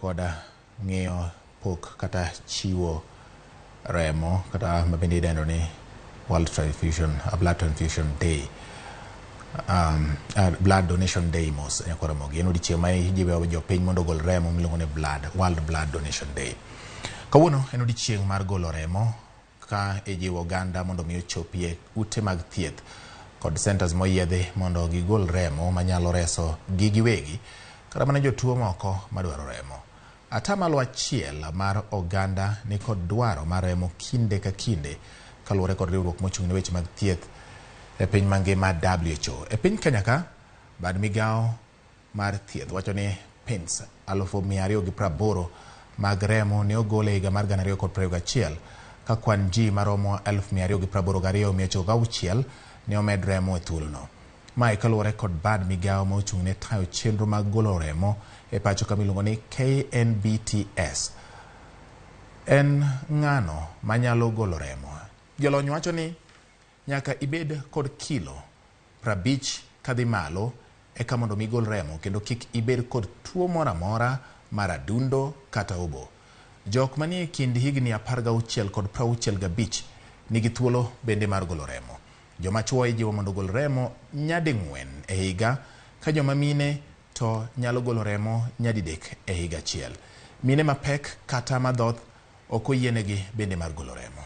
Koda ng'iyo pok kata chiwo remo kata mabende idendo ni World Transfusion, Blood Transfusion Day. Blood Donation Day mos nyakwar Ramogi. En odiechieng' ma ijiwo jopiny mondo ogol remo miluongo ni Blood, World Blood Donation Day. Kawuono en odiechieng' mar golo remo ka ijiwo oganda mondo mi ochopie ute mag thieth kod centers moyiedhi mondo gigol remo manyalo reso gi giwegi kata mana jotuo moko madwaro remo. Atamalo achiel mar oganda nikod dwaro mar remo kinde ka kinde kaluwore kod riwruok mochung' ne weche mag thieth e piny mangima WHO. E piny Kenya ka, bad migawo mar thieth wacho ni pins 280,000 mag remo ne ogol e higa mar 2021 ka kwan ji maromo 282,906 ne omed remo e thuolono. Mae kaluwore kod bad migawo ma ochung' ne tayo chenro mag golo remo e pacho kama iluongo ni KNBTS. En ng'ano manyalo golo remo? Jolony wacho ni nyaka ibed kod kilo 50 kadhi malo eka mondo mi igol remo kendo kik ibed kod tuo moro amora mar adundo kata obo. Jok manie kind higni 16 kod 65 nigi thuolo bende mar golo remo. Joma chuo ijiwo mondo ogol remo nyading'wen e higa ka joma mine to nyalo golo remo nyadidek e higa achiel. Mine mapek kata madhoth ok oyienegi bende mar golo remo.